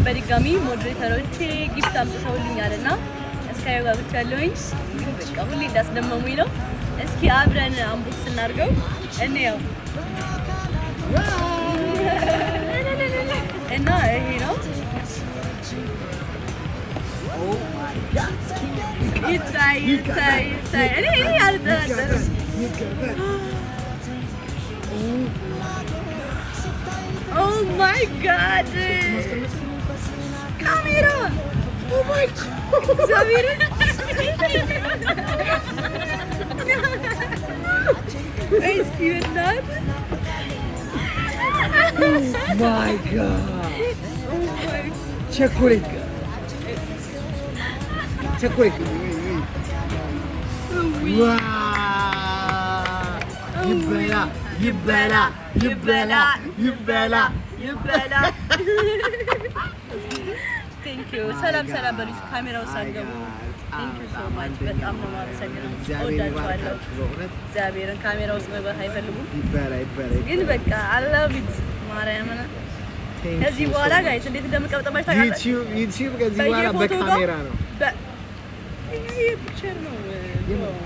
በድጋሚ moderator ኦቼ gift አምጥተውልኛልና እስካየው ጋብቻለሁኝ። ግን በቃ ሁሌ እንዳስደመሙኝ ነው። እስኪ አብረን unbox እናድርገው እንየው። እና ይሄ ነው ይታይ ይታይ ይታይ። እኔ አልጠራጠርም። Oh my God ካሜራ! Oh my God እግዚአብሔርን እስኪ በእናትህ My God ቸኮሌት ቸኮሌት ይበላ ይበላ ይበላ ይበላ ይበላ። Thank you። ሰላም ሰላም በሉኝ ካሜራው ሳትገቡ። Thank you so much በጣም ነው የማመሰግነው። እወዳችኋለሁ። እግዚአብሔርን ካሜራ ውስጥ መግባት አይፈልጉም፣ ይበላ ይበላ። ግን በቃ I love it ማርያምን። ከዚህ በኋላ guys እንዴት እንደምቀብጠባችሁ ታውቃላችሁ። ዩቲዩብ ከዚህ በኋላ በካሜራ ነው። ይሄ picture ነው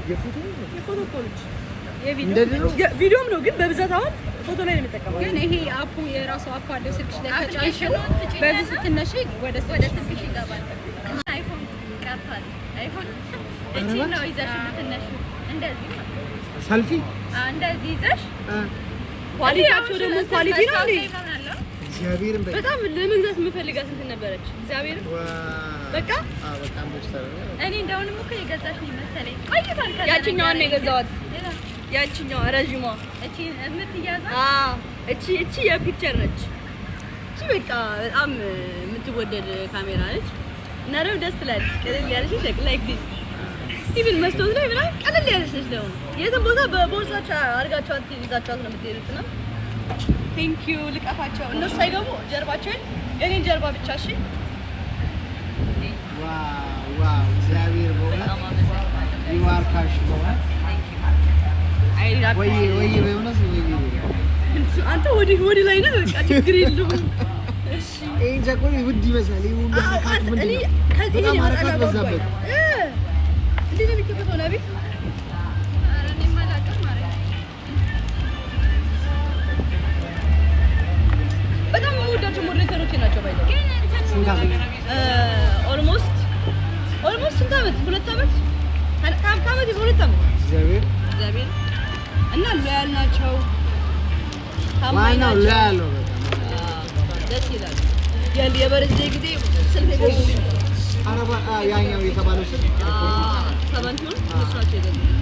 የፎቶ የፎቶ እኮ ነች። እንደ ድሮ ቪዲዮም ነው ግን በብዛት አሁን ፎቶ ላይ ነው የሚጠቀመው። ግን ይሄ app ኡ የራሱ app አለው ስልክሽ ላይ ከጫንሽው በዚህ ስትነሺ ወደ ስልክሽ ይገባል። አይፎን ቀርቷል። አይፎን እቺ ነው ይዘሽ የምትነሺው እንደዚህ ማለት ነው። ሰልፊ እንደዚህ ይዘሽ quality ያቸው ደግሞ quality ነው እንዴ! እግዚአብሔርን በጣም ለመግዛት የምፈልጋት እንትን ነበረች። እግዚአብሔርን በቃ በጣም እኔ እንደውንም እኮ የገዛሽ ነው መሰለኝ ቆይቷል። ያቺኛዋን ነው የገዛኋት። ያቺኛዋ ረዥሟ እቺ የምትያዘው አዎ፣ እቺ የ picture ነች። እቺ በቃ በጣም የምትወደድ ካሜራ ነች እና ደግሞ ደስ ትላለች። ቀለል ያለች ነች። Like this even መስታወት ላይ ምናምን ቀለል ያለች ነች። ደግሞ የትም ቦታ በቦርሳችሁ አድርጋችኋት ይዛችኋት ነው የምትሄዱት። እና thank you። ልቀፋቸው እነሱ ሳይገቡ ጀርባቸውን የኔን ጀርባ ብቻ እሺ። Wow wow! እግዚአብሔር በእውነት ይባርካሽ። በእውነት ወይዬ ወይዬ በእውነት ወይዬ አንተ ወዲህ ወዲህ ላይ ነህ። በቃ ችግር የለውም። እሺ ይሄን ቸኮሌት ውድ ይመስላል። ይሄ ሁሉ ሐረካት ምንድን ነው? በጣም ሐረካት በዛበት። እንዴት ነው የሚከፈተው? ናቢ ኧረ እኔም አላውቅም። ማለት በጣም የምወዳቸው moderator ኦቼ ናቸው። ባይ ግን እንትን ስንት ዓመት? Almost ስንት ዓመት? 2 ዓመት ከዓመት 2 ዓመት እግዚአብሔር እግዚአብሔር እና loyal ናቸው። ታማኝ ዋናው ናቸው። Loyal ነው። በጣም ደስ ይላል። የ birthday ጊዜ ስልክ የገዙልኝ አረባ ያኛው የተባለው ስልክ 17ውን እነሱ ናቸው የገዙልኝ።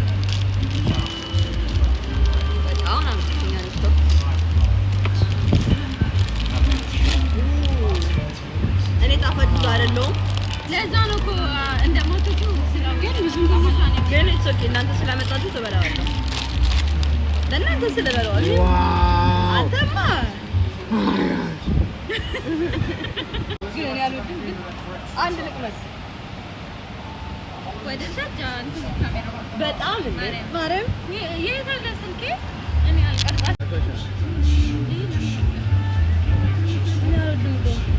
በቃ አሁን አምስተኛ ነች። እኔ ጣፋጭ ብዙ አይደለሁም፣ ለዛ ነው እኮ እንደማትወጪው ስለው ግን ብዙ ትንሿ ነው። ግን it's okay እናንተ ስላመጣችሁ ትበላዋለሁ። ለእናንተ ስለበላዋለሁ። Wow! አንተማ ግን እኔ አልወድም፣ ግን አንድ ልቅመስ። ወደሻት እንትን ካሜራው በጣም እንዴ ማርያም የት አለ ስልኬ? እኔ አልቀርጻት እኔ አልወድም እኮ።